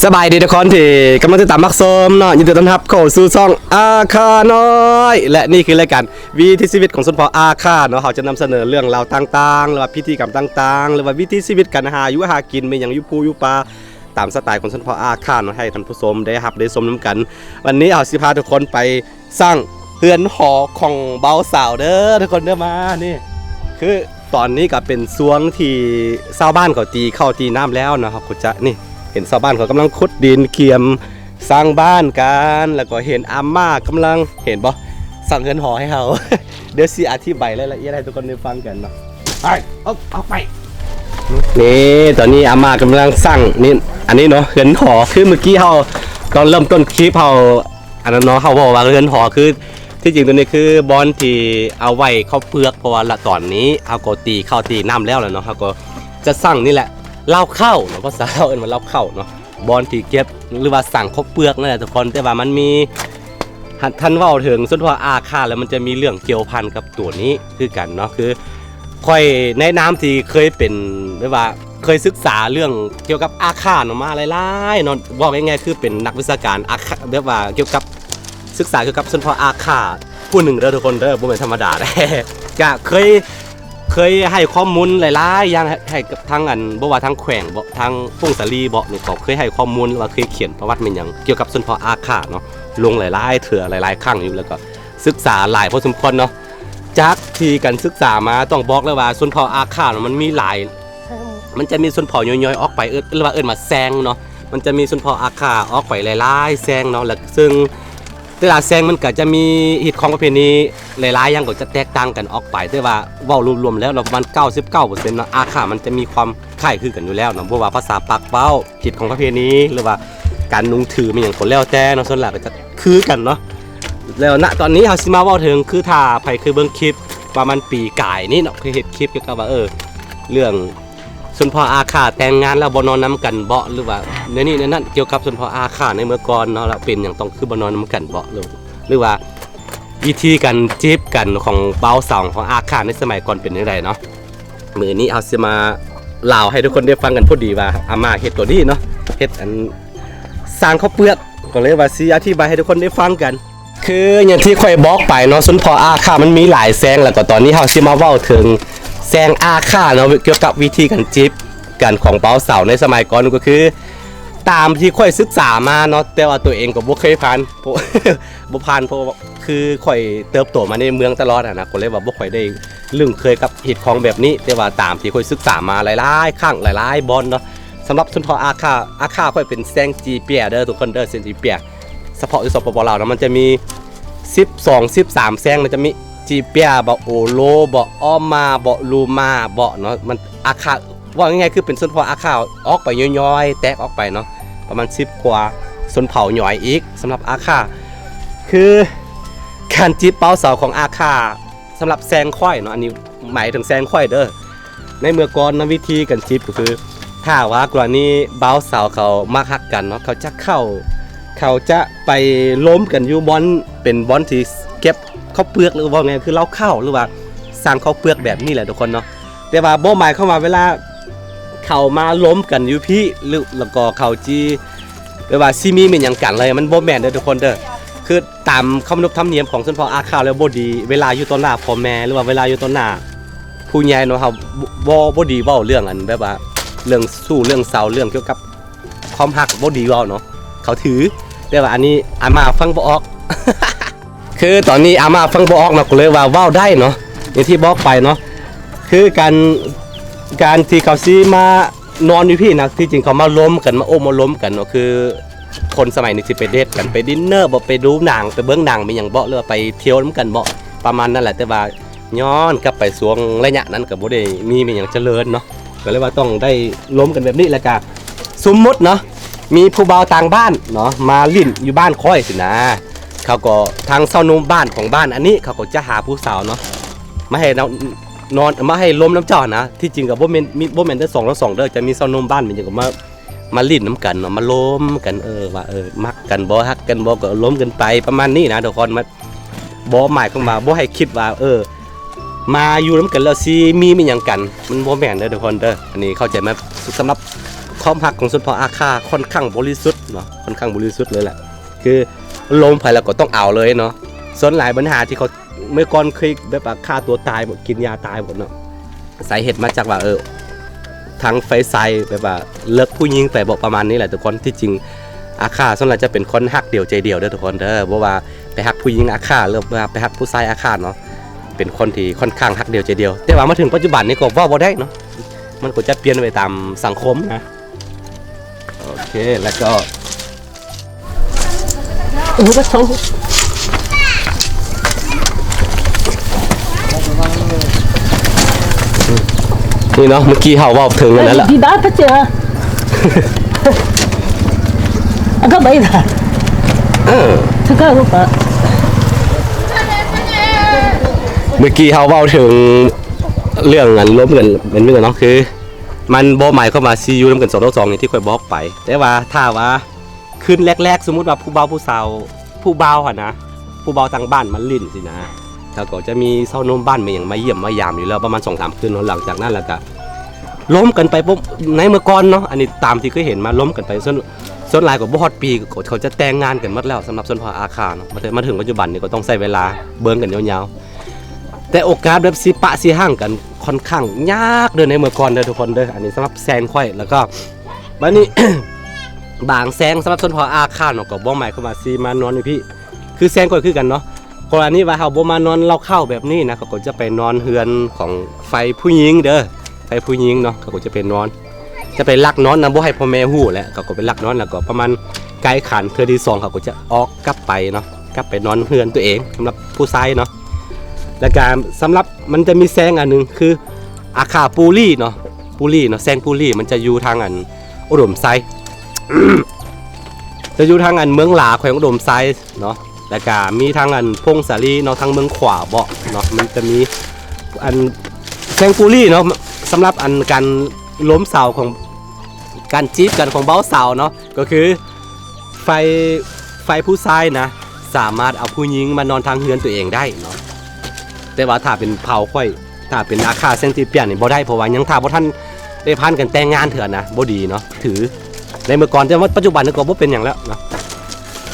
ສະບາຍດີທຸກຄົນທີ່ກຳລັງຕິດຕາມຮັບຊົມເນາະ, ຍິນດີຕ້ອນຮັບເຂົ້າສູ່ຊ່ອງອາຄານ້ອຍ ແລະ ນີ້ຄືລາຍການວິຖີຊີວິດຂອງຊົນເຜົ່າອາຄາເນາະ. ເຮົາຈະນຳສະເໜີເລື່ອງລາວຕ່າງໆ ຫຼືວ່າພິທີກຳຕ່າງໆ ຫຼືວ່າວິຖີຊີວິດການຫາຢູ່ຫາກິນ ແມ່ນຫຍັງຢູ່ພູຢູ່ປ່າ ຕາມສະໄຕຂອງຊົນເຜົ່າອາຄາເນາະ ໃຫ້ທ່ານຜູ້ຊົມໄດ້ຮັບໄດ້ຊົມນຳກັນ. ວັນນີ້ເຮົາຊິພາທຸກຄົນໄປ ສ້າງເຮືອນຫໍຂອງບ່າວສາວເດີທຸກຄົນເດີ. ມານີ້ ຄືຕອນນີ້ກໍເປັນຊ່ວງທີ່ຊາວບ້ານເຂົາຕີເຂົ້າຕີນ້ຳແລ້ວເນາະ, ເຮົາກໍຈະ ນີ້ ເຫັນຊາວບ້ານເຂົາກຳລັງຂຸດດິນກຽມສ້າງບ້ານກັນ, ແລ້ວກໍເຫັນອາມ່າກຳລັງ ເຫັນບໍ່ ສ້າງເຮືອນຫໍໃຫ້ເຮົາ. ດຽວຊິອະທິບາຍລາຍລະອຽດໃຫ້ທຸກຄົນໄດ້ຟັງກັນເນາະ. ໄປ ອອກ ອອກໄປ. ນີ້ ຕອນນີ້ອາມ່າກຳລັງສ້າງ ນີ້ ອັນນີ້ເນາະ ເຮືອນຫໍ. ຄືມື້ກີ້ເຮົາ ຕອນເລີ່ມຕົ້ນຄລິບເຮົາ ອັນນັ້ນເນາະ ເຮົາເວົ້າວ່າເຮືອນຫໍ ຄືທີ່ຈິງໂຕນີ້ຄືບ່ອນທີ່ເອົາໄວ້ເຂົ້າເປືອກ, ເພາະວ່າລະຕອນນີ້ເຮົາກໍຕີເຂົ້າຕີນ້ຳແລ້ວລະເນາະ, ເຮົາກໍຈະສ້າງນີ້ແຫຼະ ເລົ້າເຂົ້າເນາະ, ພາສາລາວເອີ້ນວ່າເລົ້າເຂົ້າເນາະ, ບ່ອນທີ່ເກັບ ຫຼືວ່າສ້າງເຂົ້າເປືອກນັ້ນແຫຼະທຸກຄົນ. ແຕ່ວ່າມັນມີ ຖ້າເວົ້າເຖິງຊົນເຜົ່າອາຄາແລ້ວ ມັນຈະມີເລື່ອງກ່ຽວພັນກັບໂຕນີ້ຄືກັນເນາະ, ຄື ຂ້ອຍໃນນາມທີ່ເຄີຍເປັນ ແບບວ່າເຄີຍສຶກສາເລື່ອງກ່ຽວກັບອາຄາເນາະ ມາຫຼາຍໆເນາະ, ເວົ້າງ່າຍໆຄືເປັນນັກວິຊາການອາຄາ ແບບວ່າກ່ຽວກັບ ສຶກສາກ່ຽວກັບຊົນເຜົ່າອາຄາຜູ້ໜຶ່ງເດີທຸກຄົນເດີ, ບໍ່ແມ່ນທຳມະດາເດ້. ກະເຄີຍ ເຄີຍໃຫ້ຂໍ້ມູນຫຼາຍໆຢ່າງໃຫ້ ໃຫ້ກັບທາງອັນ ບໍ່ວ່າທາງແຂວງເບາະ ທາງຜົ້ງສາລີເບາະ ນີ້ກໍເຄີຍໃຫ້ຂໍ້ມູນ ຫຼືວ່າເຄີຍຂຽນປະຫວັດແມ່ນຫຍັງກ່ຽວກັບຊົນເຜົ່າອາຄາເນາະ ລົງຫຼາຍໆເທື່ອ ຫຼາຍໆຄັ້ງຢູ່, ແລ້ວກໍ ສຶກສາຫຼາຍພໍສົມຄວນເນາະ. ຈາກທີ່ການສຶກສາມາ ຕ້ອງບອກເລີຍວ່າຊົນເຜົ່າອາຄາເນາະ ມັນມີຫຼາຍ ມັນຈະມີຊົນເຜົ່າຍ່ອຍໆອອກໄປ ເອີ້ນ ຫຼືວ່າເອີ້ນວ່າແຊງເນາະ, ມັນຈະມີຊົນເຜົ່າອາຄາອອກໄປຫຼາຍໆແຊງເນາະ, ແລະ ເຊິ່ງແຕ່ລະແຊງມັນກະຈະມີຮີດຄອງປະເພນີຫຼາຍໆຢ່າງ ກໍຈະແຕກຕ່າງກັນອອກໄປ, ແຕ່ວ່າເວົ້າລວມໆແລ້ວເນາະ ປະມານເກົ້າສິບເກົ້າເປີເຊັນເນາະ ອາຄາມັນຈະມີຄວາມຄ້າຍຄືກັນຢູ່ແລ້ວເນາະ, ບໍ່ວ່າພາສາປາກເວົ້າ ຮີດຄອງປະເພນີ ຫຼືວ່າການນຸ່ງຖືແມ່ນຫຍັງກໍແລ້ວແຕ່ເນາະ, ສ່ວນຫຼາຍກໍຈະຄືກັນເນາະ. ແລ້ວນະຕອນນີ້ເຮົາຊິມາເວົ້າເຖິງ ຄືຖ້າໃຜເຄີຍເບິ່ງຄລິບປະມານປີກາຍນີ້ເນາະ ເຄີຍເຮັດຄລິບກ່ຽວກັບວ່າ ເອີ ເລື່ອງຊົນເຜົ່າອາຄາແຕ່ງງານແລ້ວບໍ່ນອນນຳກັນເບາະ ຫຼືວ່າແນວນີ້ແນວນັ້ນ ກ່ຽວກັບຊົນເຜົ່າອາຄາໃນເມື່ອກ່ອນເນາະ, ແລ້ວເປັນຫຍັງຕ້ອງຄືບໍ່ນອນນຳກັນເບາະ ຫຼື ຫຼືວ່າວິທີການຈີບກັນຂອງບ່າວສາວຂອງອາຄາໃນສະໄໝກ່ອນເປັນຈັ່ງໃດເນາະ. ມື້ນີ້ເຮົາຊິມາເລົ່າໃຫ້ທຸກຄົນໄດ້ຟັງກັນ ພໍດີວ່າອາມ່າເຮັດໂຕນີ້ເນາະ ເຮັດອັນສ້າງເຂົ້າເປືອກ ກໍເລີຍວ່າຊິອະທິບາຍໃຫ້ທຸກຄົນໄດ້ຟັງກັນ. ຄືຢ່າງທີ່ຂ້ອຍບອກໄປເນາະ ຊົນເຜົ່າອາຄາມັນມີຫຼາຍແຊງ, ແລ້ວກໍຕອນນີ້ເຮົາຊິມາເວົ້າເຖິງແຊງອາຄາເນາະ ກ່ຽວກັບວິທີການຈີບກັນຂອງບ່າວສາວໃນສະໄໝກ່ອນ ກໍຄືຕາມທີ່ຂ້ອຍສຶກສາມາເນາະ, ແຕ່ວ່າຕົວເອງກໍບໍ່ເຄີຍຜ່ານ ບໍ່ ບໍ່ຜ່ານ ເພາະວ່າຄືຂ້ອຍເຕີບໂຕມາໃນເມືອງຕະຫຼອດຫັ້ນນະ ກໍເລີຍວ່າບໍ່ຄ່ອຍໄດ້ລຶ້ງເຄີຍກັບຮີດຄອງແບບນີ້, ແຕ່ວ່າຕາມທີ່ຂ້ອຍສຶກສາມາຫຼາຍໆຄັ້ງ ຫຼາຍໆບ່ອນເນາະ, ສຳລັບຊົນເຜົ່າອາຄາ ອາຄາຂ້ອຍເປັນແຊງຈີເປຍເດີທຸກຄົນເດີ, ແຊງຈີເປຍ ສະເພາະຢູ່ ສປປ ລາວເນາະ ມັນຈະມີສິບສອງ ສິບສາມແຊງ, ມັນຈະມີຈີເປຍເບາະ ໂອໂລເບາະ ອອມມາເບາະ ລູມາເບາະເນາະ, ມັນອາຄາ ເວົ້າງ່າຍໆ ຄືເປັນຊົນເຜົ່າອາຄາອອກໄປຍ່ອຍໆ ແຕກອອກໄປເນາະ ປະມານສິບກວ່າຊົນເຜົ່າຍ່ອຍອີກ. ສຳລັບອາຄາ ຄືການຈີບບ່າວສາວຂອງອາຄາ ສຳລັບແຊງຂ້ອຍເນາະ, ອັນນີ້ໝາຍເຖິງແຊງຂ້ອຍເດີ. ໃນເມື່ອກ່ອນນະ ວິທີການຈີບກໍຄື ຖ້າວ່າກໍລະນີບ່າວສາວເຂົາມັກຮັກກັນເນາະ ເຂົາຈະເຂົ້າ ເຂົາຈະໄປລົມກັນຢູ່ບ່ອນ ເປັນບ່ອນທີ່ເກັບເຂົ້າເປືອກ ຫຼືເວົ້າງ່າຍໆ ຄືເລົ້າເຂົ້າ ຫຼືວ່າສ້າງເຂົ້າເປືອກແບບນີ້ແຫຼະທຸກຄົນເນາະ. ແຕ່ວ່າບໍ່ໝາຍຄວາມວ່າເວລາເຂົາມາລົມກັນຢູ່ພີ້ ຫຼື ແລ້ວກໍເຂົາຈີ ແບບວ່າຊິມີແມ່ນຫຍັງກັນເລີຍ ມັນບໍ່ແມ່ນເດີທຸກຄົນເດີ. ຄືຕາມຂະໜົບທຳນຽມຂອງຊົນເຜົ່າອາຄາແລ້ວບໍ່ດີ ເວລາຢູ່ຕໍ່ໜ້າພໍ່ແມ່ ຫຼືວ່າເວລາຢູ່ຕໍ່ໜ້າຜູ້ໃຫຍ່ເນາະ ເຮົາບໍ່ ບໍ່ ບໍ່ດີເວົ້າເລື່ອງອັນແບບວ່າເລື່ອງຊູ້ເລື່ອງເຊົາ ເລື່ອງກ່ຽວກັບຄວາມຮັກບໍ່ດີເວົ້າເນາະ ເຂົາຖື. ແຕ່ວ່າອັນນີ້ອາມ່າຟັງບໍ່ອອກ ຄືຕອນນີ້ອາມ່າຟັງບໍ່ອອກເນາະ ກໍເລີຍວ່າເວົ້າໄດ້ເນາະ ຢ່າງທີ່ບອກໄປເນາະ ຄືການ ການທີ່ເຂົາຊິມານອນຢູ່ພີ້ນະ ທີ່ຈິງເຂົາມາລົມກັນ ມາໂອ້ມາລົມກັນເນາະ ຄືຄົນສະໄໝນີ້ຊິໄປເດດກັນ ໄປດິນເນີເບາະ ໄປດູໜັງ ໄປເບິ່ງໜັງແມ່ນຫຍັງເບາະ ຫຼືວ່າໄປທ່ຽວນຳກັນເບາະ ປະມານນັ້ນແຫຼະ. ແຕ່ວ່າຍ້ອນກັບໄປຊ່ວງໄລຍະນັ້ນກໍບໍ່ໄດ້ມີແມ່ນຫຍັງຈະເລີນເນາະ ກໍເລີຍວ່າຕ້ອງໄດ້ລົມກັນແບບນີ້ ແລ້ວກະສົມມຸດເນາະ ມີຜູ້ບ່າວຕ່າງບ້ານເນາະ ມາຫຼິ້ນຢູ່ບ້ານຂ້ອຍຊີ້ນະ ເຂົາກໍ ທາງຊາວໜຸ່ມບ້ານຂອງບ້ານອັນນີ້ ເຂົາກໍຈະຫາຜູ້ສາວເນາະ ມາໃຫ້ນອນ ມາໃຫ້ລົມນຳເຈົ້າຫັ້ນນະ. ທີ່ຈິງກໍບໍ່ແມ່ນ ມີ ບໍ່ແມ່ນແຕ່ສອງຕໍ່ສອງເດີ ຈະມີຊາວໜຸ່ມບ້ານແມ່ນຫຍັງກໍມາ ມາຫຼິ້ນນຳກັນເນາະ ມາລົມກັນ ເອີ ວ່າ ເອີ ມັກກັນບໍ່ ຮັກກັນບໍ່ ກໍລົມກັນໄປ ປະມານນີ້ນະທຸກຄົນ. ມາ ບໍ່ໝາຍຄວາມວ່າ ບໍ່ໃຫ້ຄິດວ່າ ເອີ ມາຢູ່ນຳກັນແລ້ວຊິມີມີຫຍັງກັນ ມັນບໍ່ແມ່ນເດີທຸກຄົນເດີ. ອັນນີ້ເຂົ້າໃຈມາ ສຳລັບ ຄວາມຮັກຂອງຊົນເຜົ່າອາຂ່າຄ່ອນຂ້າງບໍລິສຸດເນາະ, ຄ່ອນຂ້າງບໍລິສຸດເລີຍແຫຼະ, ຄືລົມໃຜແລ້ວກໍຕ້ອງເອົາເລີຍເນາະ. ສ່ວນຫຼາຍບັນຫາທີ່ເຂົາ ເມື່ອກ່ອນເຄີຍແບບວ່າຂ້າຕົວຕາຍບໍ ກິນຢາຕາຍບໍເນາະ, ສາເຫດມາຈາກວ່າ ເອີ ທາງຝ່າຍຊາຍແບບວ່າເລີກຜູ້ຍິງໄປບໍ ປະມານນີ້ແຫຼະທຸກຄົນ. ທີ່ຈິງອາຂ່າສ່ວນຫຼາຍຈະເປັນຄົນຮັກດຽວໃຈດຽວເດີທຸກຄົນເດີ, ບໍ່ວ່າໄປຮັກຜູ້ຍິງອາຂ່າ ຫຼືວ່າໄປຮັກຜູ້ຊາຍອາຂ່າເນາະ, ເປັນຄົນທີ່ຄ່ອນຂ້າງຮັກດຽວໃຈດຽວ. ແຕ່ວ່າມາເຖິງປັດຈຸບັນນີ້ກໍເວົ້າບໍ່ໄດ້ເນາະ, ມັນກໍຈະປ່ຽນໄປຕາມສັງຄົມນະ. ໂອເຄ ແລ້ວກໍ ນີ້ເນາະ, ເມື່ອກີ້ເຮົາເວົ້າເຖິງອັນນັ້ນລະ ເມື່ອກີ້ເຮົາເວົ້າເຖິງເລື່ອງອັນລົມກັນແມ່ນບໍ່ເນາະ, ຄືມັນບໍ່ໝາຍຄວາມວ່າຊິຢູ່ນຳກັນສອງຕໍ່ສອງ ຢ່າງທີ່ຂ້ອຍບອກໄປ. ແຕ່ວ່າຖ້າວ່າຄືນແລກໆ ສົມມຸດວ່າຜູ້ບ່າວຜູ້ສາວ ຜູ້ບ່າວຫັ້ນນະ ຜູ້ບ່າວທາງບ້ານມາຫຼິ້ນຊີ້ນະ, ເຂົາກໍຈະມີຊາວໜຸ່ມບ້ານມາຫຍັງ ມາຢ້ຽມມາຢາມຢູ່ແລ້ວປະມານສອງສາມຄືນເນາະ. ຫຼັງຈາກນັ້ນແລ້ວກະລົມກັນໄປປຸບ ໃນເມື່ອກ່ອນເນາະ, ອັນນີ້ຕາມທີ່ເຄີຍເຫັນມາ ລົມກັນໄປ ສ່ວນ ສ່ວນຫຼາຍກໍບໍ່ຮອດປີ ເຂົາ ເຂົາຈະແຕ່ງງານກັນໝົດແລ້ວ ສຳລັບຊົນເຜົ່າອາຂ່າເນາະ. ມາເຖິງ ມາເຖິງປັດຈຸບັນນີ້ກໍຕ້ອງໃຊ້ເວລາເບິ່ງກັນຍາວໆ. ແຕ່ໂອກາດແບບຊິປະຊິຮ້າງກັນຄ່ອນຂ້າງຍາກເດີ ໃນເມື່ອກ່ອນເດີທຸກຄົນເດີ. ອັນນີ້ສຳລັບແຊງຂ້ອຍ, ແລ້ວກໍບາດນີ້ ບາງແຊງສຳລັບຊົນເຜົ່າອາຂ່າເນາະ ກໍບໍ່ໝາຍຄວາມວ່າຊິມານອນຢູ່ພີ້ ຄືແຊງຂ້ອຍຄືກັນເນາະ. ກໍລະນີວ່າເຮົາບໍ່ມານອນເລົ້າເຂົ້າແບບນີ້ນະ ເຂົາກໍຈະໄປນອນເຮືອນຂອງຝ່າຍຜູ້ຍິງເດີ, ຝ່າຍຜູ້ຍິງເນາະ ເຂົາກໍຈະໄປນອນ ຈະໄປລັກນອນນຳ ບໍ່ໃຫ້ພໍ່ແມ່ຮູ້ແຫຼະ. ເຂົາກໍໄປລັກນອນ ແລ້ວກໍປະມານກາຍຂັນເທື່ອທີສອງ ເຂົາກໍຈະອອກກັບໄປເນາະ, ກັບໄປນອນເຮືອນຕົວເອງ ສຳລັບຜູ້ຊາຍເນາະ. ແລ້ວກະສຳລັບ ມັນຈະມີແຊງອັນໜຶ່ງ ຄືອາຂ່າປູລີເນາະ, ປູລີເນາະ, ແຊງປູລີ ມັນຈະຢູ່ທາງອັນອຸດົມໄຊ ຈະຢູ່ທາງອັນເມືອງຫຼາ ແຂວງອຸດົມໄຊເນາະ. ແລ້ວກະມີທາງອັນຜົ້ງສາລີເນາະ ທາງເມືອງຂວາເບາະເນາະ. ມັນຈະມີອັນແຊງປູລີເນາະ ສຳລັບອັນການລົມສາວຂອງ ການຈີບກັນຂອງບ່າວສາວເນາະ ກໍຄື ຝ່າຍ ຝ່າຍຜູ້ຊາຍນະ ສາມາດເອົາຜູ້ຍິງມານອນທາງເຮືອນຕົວເອງໄດ້ເນາະ. ແຕ່ວ່າຖ້າເປັນເຜົ່າຂ້ອຍ ຖ້າເປັນອາຂ່າແຊງຕີປຽນນີ້ບໍ່ໄດ້ ເພາະວ່າຍັງຖ້າບໍ່ທັນໄດ້ຜ່ານການແຕ່ງງານເທື່ອນະ ບໍ່ດີເນາະ ຖື ໃນເມື່ອກ່ອນ. ແຕ່ວ່າປັດຈຸບັນນີ້ກໍບໍ່ເປັນຫຍັງແລ້ວເນາະ.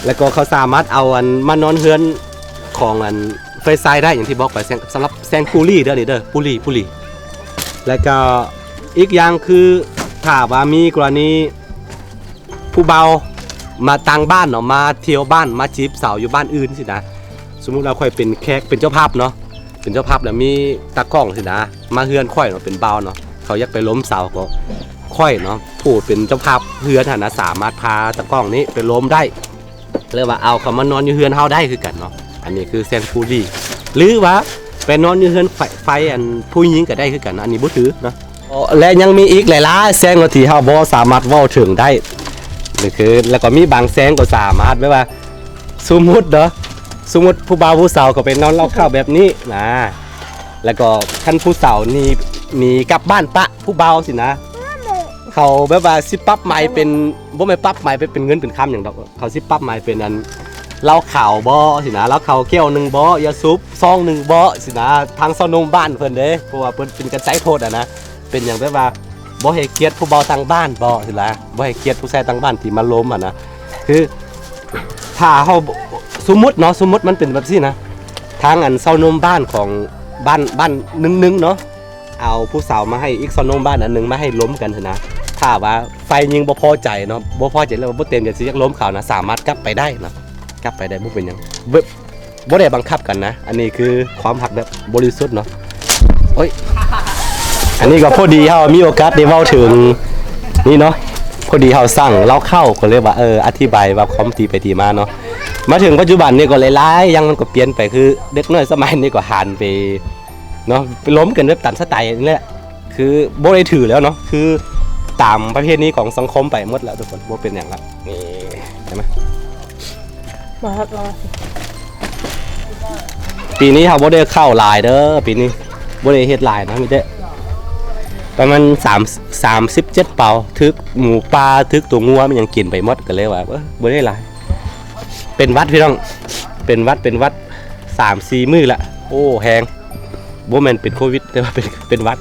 ແລ້ວກໍເຂົາສາມາດເອົາອັນມານອນເຮືອນຂອງອັນຝ່າຍຊາຍໄດ້ ຢ່າງທີ່ບອກໄປ ແຊງ ສຳລັບແຊງປູລີເດີ ນີ້ເດີ ປູລີ ປູລີ. ແລ້ວກໍອີກຢ່າງຄື ຖ້າວ່າມີກໍລະນີ ຜູ້ບ່າວມາຕ່າງບ້ານເນາະ ມາທ່ຽວບ້ານ ມາຈີບສາວຢູ່ບ້ານອື່ນຊີ້ນະ. ສົມມຸດວ່າຂ້ອຍເປັນແຂກ ເປັນເຈົ້າພາບເນາະ ເປັນເຈົ້າພາບ ແລ້ວມີຕາກ້ອງຊີ້ນະ ມາເຮືອນຂ້ອຍເນາະ ເປັນບ່າວເນາະ ເຂົາຢາກໄປລົມສາວ ກໍຂ້ອຍເນາະ ຜູ້ເປັນເຈົ້າພາບເຮືອນຫັ້ນນະ ສາມາດພາຕາກ້ອງນີ້ໄປລົມໄດ້ ຫຼືວ່າເອົາເຂົາມານອນຢູ່ເຮືອນເຮົາໄດ້ຄືກັນເນາະ. ອັນນີ້ຄືແຊງປູລີ ຫຼືວ່າໄປນອນຢູ່ເຮືອນໄຟ ໄຟອັນຜູ້ຍິງກໍໄດ້ຄືກັນເນາະ ອັນນີ້ບໍ່ຖືເນາະ. ອໍ ແລະຍັງມີອີກຫຼາຍໆແຊງເນາະ ທີ່ເຮົາບໍ່ສາມາດເວົ້າເຖິງໄດ້ ນີ້ຄື ແລ້ວກໍມີບາງແຊງກໍສາມາດແບບວ່າ ສົມມຸດເນາະ ສົມມຸດຜູ້ບ່າວຜູ້ສາວກໍໄປນອນເລົ້າເຂົ້າແບບນີ້ນະ ແລ້ວກໍຄັນຜູ້ສາວໜີ ໜີກັບບ້ານປະຜູ້ບ່າວຊີ້ນະ ເຂົາແບບວ່າຊິປັບໃໝເປັນ ບໍ່ແມ່ນປັບໃໝເປັນເງິນເປັນຄຳຫຍັງດອກ ເຂົາຊິປັບໃໝເປັນອັນເຫຼົ້າຂາວບໍຊີ້ນະ ເຫຼົ້າຂາວແກ້ວໜຶ່ງບໍ ຢາສູບຊອງໜຶ່ງບໍຊີ້ນະ. ທາງຊາວໜຸ່ມບ້ານເພິ່ນເດ້ ເພາະວ່າເພິ່ນເປັນການໃສ່ໂທດຫັ້ນນະ ເປັນຫຍັງແບບວ່າບໍ່ໃຫ້ກຽດຜູ້ບ່າວຕ່າງບ້ານບໍຊີ້ນະ ບໍ່ໃຫ້ກຽດຜູ້ຊາຍຕ່າງບ້ານທີ່ມາລົມຫັ້ນນະ. ຄືຖ້າເຮົາ ສົມມຸດເນາະ ສົມມຸດມັນເປັນແບບຊີ້ນະ ທາງອັນຊາວໜຸ່ມບ້ານຂອງບ້ານ ບ້ານໜຶ່ງໆເນາະ ເອົາຜູ້ສາວມາໃຫ້ອີກຊາວໜຸ່ມບ້ານອັນໜຶ່ງມາໃຫ້ລົມກັນຫັ້ນນະ. ຖ້າວ່າຝ່າຍຍິງບໍ່ພໍໃຈເນາະ ບໍ່ພໍໃຈ ຫຼືວ່າບໍ່ເຕັມໃຈ ຊິຢາກລົມເຂົານະ ສາມາດກັບໄປໄດ້ເນາະ ກັບໄປໄດ້ ບໍ່ເປັນຫຍັງ ແບບບໍ່ໄດ້ບັງຄັບກັນນະ. ອັນນີ້ຄືຄວາມຮັກແບບບໍລິສຸດເນາະ. ໂອ້ຍ ອັນນີ້ກໍພໍດີເຮົາມີໂອກາດໄດ້ເວົ້າເຖິງນີ້ເນາະ ພໍດີເຮົາສັ່ງເຫຼົ້າເຂົ້າ ກໍເລີຍວ່າ ເອີ ອະທິບາຍວ່າຄວາມທີ່ໄປທີ່ມາເນາະ. ມາເຖິງປັດຈຸບັນນີ້ກໍຫຼາຍໆຢ່າງມັນກໍປ່ຽນໄປ ຄືເດັກນ້ອຍສະໄໝນີ້ກໍຫັນໄປ ເນາະ ໄປລົມກັນແບບຕາມສະໄຕນີ້ແຫຼະ ຄືບໍ່ໄດ້ຖືແລ້ວເນາະ ຄືຕາມປະເພນີຂອງສັງຄົມໄປໝົດແລ້ວທຸກຄົນ ບໍ່ເປັນຫຍັງລະ. ນີ້ ເຫັນໄໝ ມາຮັກລາວ ປີນີ້ເຮົາບໍ່ໄດ້ເຂົ້າຫຼາຍເດີ ປີນີ້ບໍ່ໄດ້ເຮັດຫຼາຍເນາະ ມີແຕ່ປະມານສາມ ສາມສິບເຈັດເປົາ ຖືກໝູປ່າ ຖືກຕົວງົວ ມັນຫຍັງກິນໄປໝົດ ກໍເລີຍວ່າ ເອີ ບໍ່ໄດ້ຫຼາຍ. ເປັນຫວັດພີ່ນ້ອງ ເປັນຫວັດ ເປັນຫວັດສາມສີ່ມື້ລະ ໂອ້ ແຮງ ບໍ່ແມ່ນເປັນໂຄວິດ ແຕ່ວ່າເປັນ ເປັນຫວັດ.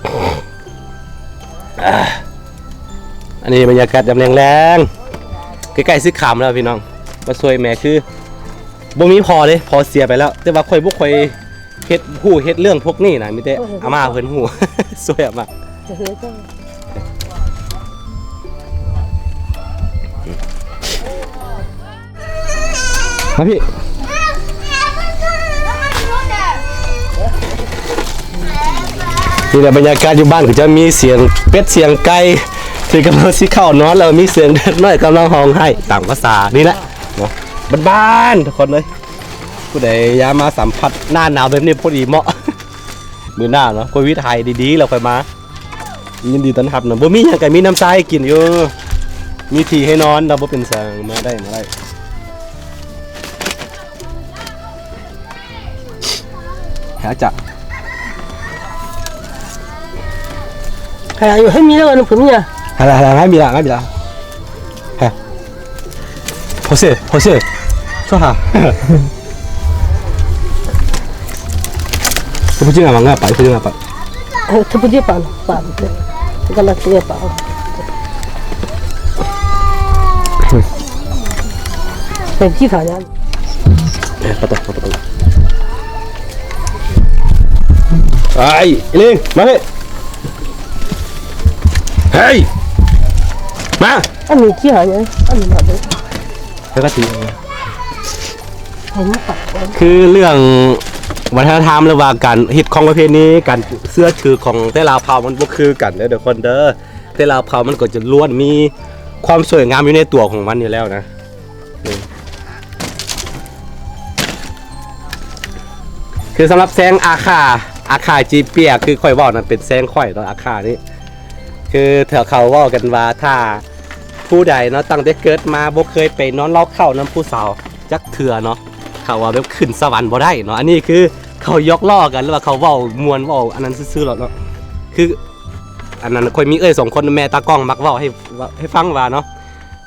ອາ ອັນນີ້ບັນຍາກາດຍາມແລງໆ ໃກ້ໆຊິຄ່ຳແລ້ວພີ່ນ້ອງ ມາຊ່ວຍແມ່ ຄືບໍ່ມີພໍ່ເດ້ ພໍ່ເສຍໄປແລ້ວ ແຕ່ວ່າຂ້ອຍບໍ່ຄ່ອຍເຮັດ ຮູ້ເຮັດເລື່ອງພວກນີ້ນະ ມີແຕ່ອາມ່າເພິ່ນຮູ້ ຊ່ວຍອາມ່າ ຈະເຮັດຈັ່ງ ມາພີ່ ນີ້ແຫຼະບັນຍາກາດຢູ່ບ້ານ ກໍຈະມີສຽງເປັດສຽງໄກ່ ທີ່ກຳລັງຊິເຂົ້ານອນ ແລ້ວມີສຽງເດັກນ້ອຍກຳລັງຮ້ອງໄຫ້ ຕາມພາສານີ້ແຫຼະເນາະ ບ້ານໆ ທຸກຄົນເອີຍ ຜູ້ໃດຢາກມາສຳຜັດໜ້າໜາວແບບນີ້ ພໍດີເໝາະ ມື້ໜ້າເນາະ ໂຄວິດຫາຍດີໆ ແລ້ວຄ່ອຍມາ ຍິນດີຕ້ອນຮັບນະ ບໍ່ມີຫຍັງກໍມີນ້ຳຊາໃຫ້ກິນຢູ່ ມີທີ່ໃຫ້ນອນ ລະບໍ່ເປັນຫຍັງ ມາໄດ້ ມາໄດ້ ຫາຈະ ໃຫ້ອາຍຸໃຫ້ມີແລ້ວນະ ເພິ່ນມີອະ ຫາລະ ຫາລະ ໃຫ້ມີລະ ໃຫ້ມີລະ ຮະ ໂຮເຊ ໂຮເຊ ໂຊຫາ ເທບຈິງອະ ມາງາປະ ເທບຈິງອະປະ ເອີ ເທບຈິປະ ປະ ກະລະເຕປະ ເປັນຈີຖາຍາ ເອີ ປະຕູ ປະຕູ ໄອ້ ອີລິງ ມາເພ ເຮີ້ຍ ມາ ອັນນີ້ຈີຫາຍາ ອັນນີ້ມາເພ ແລ້ວກໍຕີ ຄືເລື່ອງວັດທະນະທຳ ຫຼືວ່າການຮີດຄອງປະເພນີ ການເຊື່ອຖືຂອງແຕ່ລະເຜົ່າມັນບໍ່ຄືກັນເດີທຸກຄົນເດີ ແຕ່ລະເຜົ່າມັນກໍຈະລ້ວນມີຄວາມສວຍງາມຢູ່ໃນຕົວຂອງມັນຢູ່ແລ້ວນະ ຄືສຳລັບແຊງອາຄາ ອາຄາຈີເປຍ ຄືຂ້ອຍເວົ້ານັ້ນເປັນແຊງຂ້ອຍເນາະ ອາຄານີ້ ຄືເຂົາເວົ້າກັນວ່າ ຖ້າຜູ້ໃດເນາະ ຕັ້ງແຕ່ເກີດມາບໍ່ເຄີຍໄປນອນເລົ້າເຂົ້ານຳຜູ້ສາວຈັກເທື່ອເນາະ ເຂົາວ່າແບບຂຶ້ນສະຫວັນບໍ່ໄດ້ເນາະ ອັນນີ້ຄືເຂົາຫຍອກລໍ້ກັນ ຫຼືວ່າເຂົາເວົ້າມ່ວນເວົ້າອັນນັ້ນຊື່ໆ ແລ້ວເນາະ ຄືອັນນັ້ນ ຂ້ອຍມີເອື້ອຍສອງຄົນ ແມ່ຕາກ້ອງມັກເວົ້າໃຫ້ ໃຫ້ຟັງວ່າເນາະ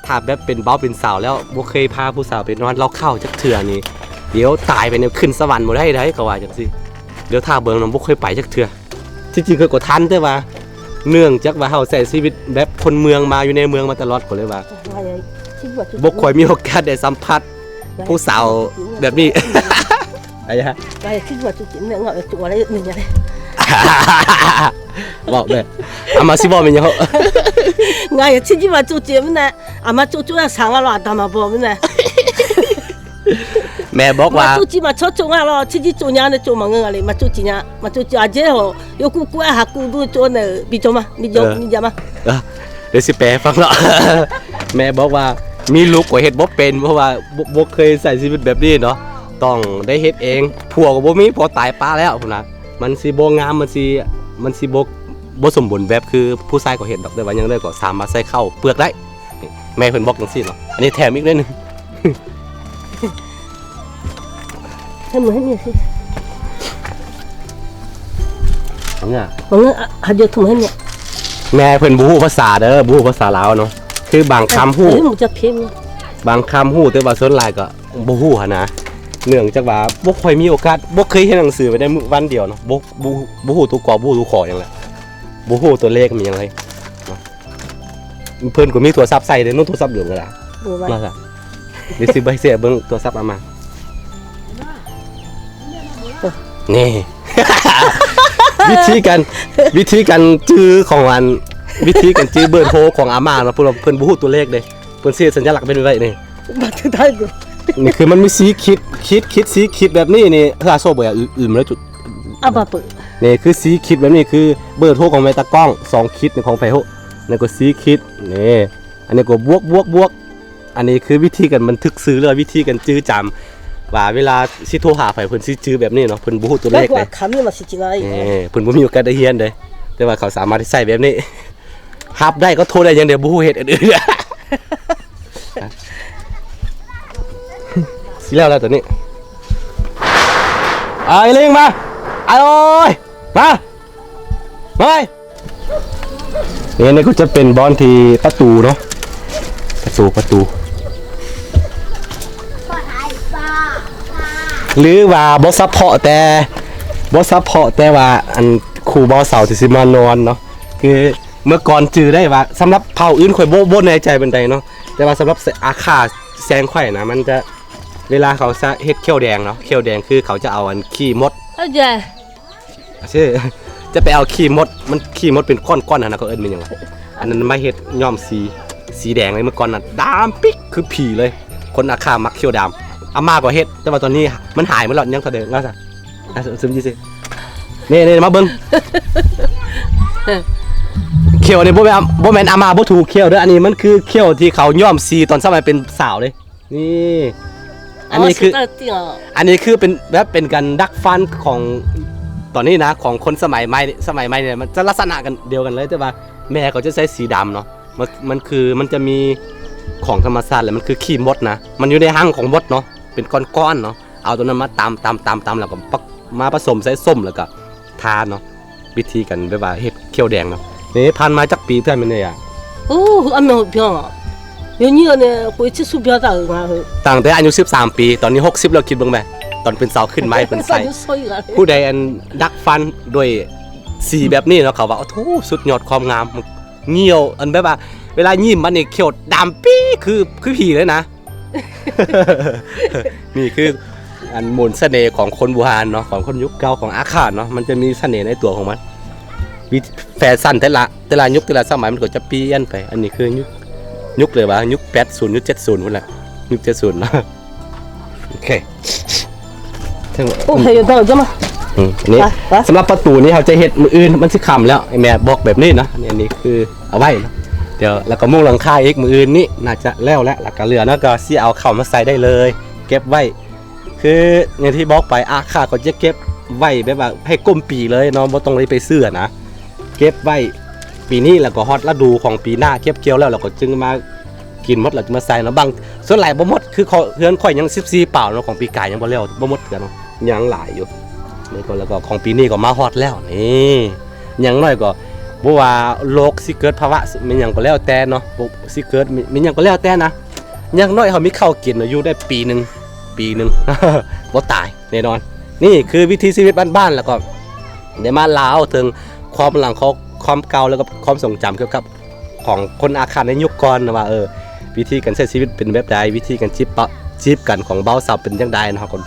ຖ້າແບບເປັນບ່າວເປັນສາວແລ້ວ ບໍ່ເຄີຍພາຜູ້ສາວໄປນອນເລົ້າເຂົ້າຈັກເທື່ອນີ້ ດຽວຕາຍໄປນີ້ຂຶ້ນສະຫວັນບໍ່ໄດ້ໃດ ເຂົາວ່າຈັ່ງຊີ້ ດຽວຖ້າເບິ່ງນຳ ບໍ່ເຄີຍໄປຈັກເທື່ອ ທີ່ຈິງຂ້ອຍກໍທັນ ແຕ່ວ່າເນື່ອງຈາກວ່າເຮົາໃຊ້ຊີວິດແບບຄົນເມືອງມາ ຢູ່ໃນເມືອງມາຕະຫຼອດ ກໍເລີຍວ່າບໍ່ຄ່ອຍມີໂອກາດໄດ້ສຳຜັດຜູ້ສາວແບບນີ້ ໄອ້ຍະ ເວົ້າແບບ ອາມາຊິເວົ້າແມ່ນຫຍັງ ງາຍ ແມ່ບອກວ່າ ມາຈູຈິມາຊອດໂຈງາລໍ ຊິຈິໂຈຍາເນໂຈມາເງືອເລີຍ ມາຈູຈິຍາ ມາຈູຈິອາເຈໂຫ ໂຍກູກູອາຫາກູດູໂຈເນ ບິໂຈມາ ບິໂຈ ເອີ ບິຢາມາ ເອີ ດຽວຊິແປໃຫ້ຟັງເນາະ ແມ່ບອກວ່າມີລູກກໍເຮັດບໍ່ເປັນ ເພາະວ່າບໍ່ ບໍ່ເຄີຍໃຊ້ຊີວິດແບບນີ້ເນາະ ຕ້ອງໄດ້ເຮັດເອງ ຜົວກໍບໍ່ມີ ຜົວຕາຍປະແລ້ວພຸ້ນນະ ມັນຊິບໍ່ງາມ ມັນຊິ ມັນຊິບໍ່ ບໍ່ສົມບູນແບບຄືຜູ້ຊາຍກໍເຮັດດອກ ແຕ່ວ່າຫຍັງໃດກໍສາມາດໃສ່ເຂົ້າເປືອກໄດ້ ນີ້ ແມ່ເພິ່ນບອກຈັ່ງຊີ້ເນາະ ອັນນີ້ແຖມອີກໜ້ອຍໜຶ່ງ ໃຫ້ມືໃຫ້ເມຍຊິ ເອົາເງືອ ເອົາເງືອ ອະ ຫາດຽວຖົມໃຫ້ເມຍ ແມ່ເພິ່ນບໍ່ຮູ້ພາສາເດີ ບໍ່ຮູ້ພາສາລາວເນາະ ຄືບາງຄຳຮູ້ ເອີ ຮູ້ຈັກເພງ ບາງຄຳຮູ້ ແຕ່ວ່າສ່ວນຫຼາຍກໍບໍ່ຮູ້ຫັ້ນນະ ເນື່ອງຈາກວ່າບໍ່ຄ່ອຍມີໂອກາດ ບໍ່ເຄີຍຮຽນໜັງສືໄປໄດ້ມື້ວັນດຽວເນາະ ບໍ່ ບໍ່ ບໍ່ຮູ້ຕົວກອ ບໍ່ຮູ້ຕົວຂໍຫຍັງແຫຼະ ບໍ່ຮູ້ຕົວເລກມີຫຍັງເລີຍເນາະ ເພິ່ນກໍມີໂທລະສັບໃຊ້ເດ້ ໂນ້ດໂທລະສັບເດີມກໍໄດ້ ມາຊະ ດຽວຊິໄປເສຍເບິ່ງໂທລະສັບອາມ່າ ນີ້ ວິທີການ ວິທີການຈື່ຂອງອັນ ວິທີການຈື່ເບີໂທຂອງອາມ່າເນາະ ເພິ່ນ ເພິ່ນບໍ່ຮູ້ຕົວເລກເດ້ ເພິ່ນຊິເຮັດສັນຍະລັກເປັນໄວ້ນີ້ ບັດໄດ້ຢູ່ ນີ້ຄືມັນມີສີ່ຂີດ ຂີດ ຂີດ ສີ່ຂີດແບບນີ້ນີ້ ເພື່ອໂຊເບີອື່ນໆ ແລ້ວຈຸດ ອາ ບາປຶ ນີ້ຄືສີ່ຂີດແບບນີ້ ຄືເບີໂທຂອງແມ່ຕາກ້ອງ ສອງຂີດຂອງໃຜຮູ້ ແລ້ວກໍສີ່ຂີດ ນີ້ ອັນນີ້ກໍບວກ ບວກ ບວກ ອັນນີ້ຄືວິທີການບັນທຶກຊື່ ຫຼືວ່າວິທີການຈື່ຈຳ ວ່າເວລາຊິໂທຫາໃຜ ເພິ່ນຊິຈື່ແບບນີ້ເນາະ ເພິ່ນບໍ່ຮູ້ຕົວເລກເດ້ ເພິ່ນບໍ່ມີໂອກາດໄດ້ຮຽນເດ້ ແຕ່ວ່າເຂົາສາມາດໃຊ້ແບບນີ້ ຮັບໄດ້ກໍໂທໄດ້ ຍັງໄດ້ບໍ່ຮູ້ເຮັດອັນອື່ນ ຊິແລ້ວແລ້ວຕົວນີ້ ອາຍ ເລັງມາ ອາຍ ໂອ້ຍ ມາ ມາ ນີ້ ນີ້ກໍຈະເປັນບ່ອນທີ່ປະຕູເນາະ ປະຕູ ປະຕູ ຫຼືວ່າບໍ່ສະເພາະແຕ່ ບໍ່ສະເພາະແຕ່ວ່າ ອັນ ຄູ່ບ່າວສາວທີ່ຊິມານອນເນາະ ຄື ເມື່ອກ່ອນຈື່ໄດ້ວ່າ ສຳລັບເຜົ່າອື່ນຂ້ອຍບໍ່ ບໍ່ແນ່ໃຈປານໃດເນາະ ແຕ່ວ່າສຳລັບອາຂ້າແຊງຂ້ອຍນະ ມັນຈະ ເວລາເຂົາຈະເຮັດຂ້ຽວແດງເນາະ ຂ້ຽວແດງຄືເຂົາຈະເອົາອັນຂີ້ມົດ ເອົາເຈົ້າ ເຊ ຈະໄປເອົາຂີ້ມົດ ມັນຂີ້ມົດເປັນກ້ອນໆຫັ້ນນະ ເຂົາເອີ້ນແມ່ນຫຍັງວະ ອັນນັ້ນມາເຮັດຍ້ອມສີ ສີແດງເລີຍ ເມື່ອກ່ອນນະ ດຳປິກຄືຜີເລີຍ ຄົນອາຂ້າມັກຂ້ຽວດຳ ອາມ່າກໍເຮັດ ແຕ່ວ່າຕອນນີ້ມັນຫາຍໝົດແລ້ວ ຍັງເທົ່າເດີມວ່າຊັ້ນ ອ່ະ ຊຶມຈີ່ຊິ ນີ້ໆ ມາເບິ່ງ ຂ້ຽວນີ້ບໍ່ແມ່ນ ບໍ່ແມ່ນອາມ່າບໍ່ຖືກຂ້ຽວເດີ ອັນນີ້ມັນຄືຂ້ຽວທີ່ເຂົາຍ້ອມສີຕອນສະໄໝເປັນສາວເດ້ ນີ້ ອັນນີ້ຄື ອັນນີ້ຄືເປັນແບບເປັນການດັດຟັນຂອງຕອນນີ້ນະ ຂອງຄົນສະໄໝໃໝ່ ສະໄໝໃໝ່ນີ້ ມັນຈະລັກສະນະກັນ ດຽວກັນເລີຍ ແຕ່ວ່າແມ່ເຂົາຈະໃຊ້ສີດຳເນາະ ມັນ ມັນຄື ມັນຈະມີຂອງທຳມະຊາດ ແລະ ມັນຄືຂີ້ມົດນະ ມັນຢູ່ໃນຮັງຂອງມົດເນາະ ເປັນກ້ອນໆເນາະ ເອົາຕົວນັ້ນມາຕຳ ຕຳ ຕຳ ຕຳ ແລ້ວກໍປັກ ມາປະສົມໃສ່ສົ້ມ ແລ້ວກໍທາເນາະ ວິທີການແບບວ່າເຮັດຂ້ຽວແດງເນາະ ນີ້ຜ່ານມາຈັກປີເທື່ອແມ່ນເດຍ ໂອ້ ອາແມ່ນ ຮຽນຢູ່ນີ້ ຂ້ອຍຊິສຸບຍາຕາຍມາເຮີ ຕັ້ງແຕ່ອາຍຸສິບສາມປີ ຕອນນີ້ຫົກສິບແລ້ວ ຄິດເບິ່ງແມ ຕອນເປັນສາວຂຶ້ນມາໃຫ້ເພິ່ນໃສ່ ຜູ້ໃດອັນດັດຟັນດ້ວຍສີແບບນີ້ເນາະ ເຂົາວ່າ ໂອ້ໂຫ ສຸດຍອດຄວາມງາມ ງຽວ ອັນແບບວ່າ ເວລາຍິ້ມມານີ້ ຂ້ຽວດຳປີ ຄື ຄືຜີເລີຍນະ ນີ້ຄືອັນມົນສະເໜ່ຂອງຄົນບູຮານເນາະ ຂອງຄົນຍຸກເກົ່າ ຂອງອາຂ້າເນາະ ມັນຈະມີສະເໜ່ໃນຕົວຂອງມັນ ວິ ແຟຊັນແຕ່ລະ ແຕ່ລະຍຸກແຕ່ລະສະໄໝມັນກໍຈະປ່ຽນໄປ ອັນນີ້ຄືຍຸກ ຍຸກເລີຍວ່າ ຍຸກແປດສິບ ຍຸກເຈັດສິບພຸ້ນແຫຼະ ຍຸກເຈັດສິບເນາະ ໂອເຄ ໂອ້ ໃຫ້ເຈົ້າ ເຈົ້າມາ ອືມ ນີ້ ໄປ ໄປ ສຳລັບປະຕູນີ້ເຮົາຈະເຮັດມື້ອື່ນ ມັນຊິຄ່ຳແລ້ວ ແມ່ບອກແບບນີ້ນະ ອັນນີ້ ອັນນີ້ຄືເອົາໄວ້ເນາະ ດຽວ ແລ້ວກໍມຸງຫຼັງຄາອີກ ມື້ອື່ນນີ້ໜ້າຈະແລ້ວແຫຼະ ແລ້ວກໍເຫຼືອເນາະ ກໍຊິເອົາເຂົ້າມາໃສ່ໄດ້ເລີຍ ເກັບໄວ້ ຄືຢ່າງທີ່ບອກໄປ ອາຂ້າກໍຈະເກັບໄວ້ແບບວ່າໃຫ້ກົ້ມປີເລີຍເນາະ ບໍ່ຕ້ອງໄດ້ໄປຊື້ນະ ເກັບໄວ້ປີນີ້ ແລ້ວກໍຮອດລະດູຂອງປີໜ້າ ເກັບກ່ຽວແລ້ວ ແລ້ວກໍຈຶ່ງມາກິນໝົດ ແລ້ວຈຶ່ງມາໃສ່ເນາະ ບາງ ສ່ວນຫຼາຍບໍ່ໝົດ ຄືເຮືອນຂ້ອຍຍັງສິບສີ່ປາວເນາະ ຂອງປີກາຍຍັງບໍ່ແລ້ວ ບໍ່ໝົດເທື່ອເນາະ ຍັງຫຼາຍຢູ່ ນີ້ກໍ ແລ້ວກໍຂອງປີນີ້ກໍມາຮອດແລ້ວ ນີ້ ຢ່າງໜ້ອຍກໍບໍ່ວ່າໂລກຊິເກີດພາວະແມ່ນຫຍັງກໍແລ້ວແຕ່ເນາະ ບໍ່ ຊິເກີດແມ່ນຫຍັງກໍແລ້ວແຕ່ນະ ຢ່າງໜ້ອຍເຮົາມີເຂົ້າກິນເນາະ ຢູ່ໄດ້ປີໜຶ່ງ ປີໜຶ່ງ ບໍ່ຕາຍ ແນ່ນອນ ນີ້ຄືວິຖີຊີວິດບ້ານໆ ແລ້ວກໍໄດ້ມາລາວເຖິງຄວາມຫຼັງ ຄວາມເກົ່າ ແລ້ວກໍຄວາມຊົງຈຳກ່ຽວກັບຂອງຄົນອາຂ້າໃນຍຸກກ່ອນນະວ່າ ເອີ ວິທີການໃຊ້ຊີວິດເປັນແບບໃດ ວິທີການຈີບປະ ຈີບກັນຂອງບ່າວສາວເປັນຈັ່ງໃດເນາະ ເຮົາກໍ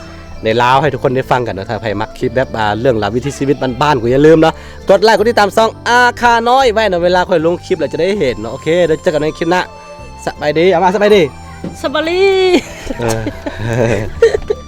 ໄດ້ລາວໃຫ້ທຸກຄົນໄດ້ຟັງກັນເນາະ ຖ້າໃຜມັກຄລິບແບບ ອ່າ ເລື່ອງລາວວິຖີຊີວິດບ້ານໆ ກໍຢ່າລືມເນາະ ກົດໄລກົດຕິດຕາມຊ່ອງອາຂ້ານ້ອຍໄວ້ເນາະ ເວລາຂ້ອຍລົງຄລິບແລ້ວຈະໄດ້ເຫັນເນາະ ໂອເຄ ແລ້ວເຈີກັນໃນຄລິບໜ້າ ສະບາຍດີ ເອົາມາ ສະບາຍດີ ສະບາຍດີ ເອີ.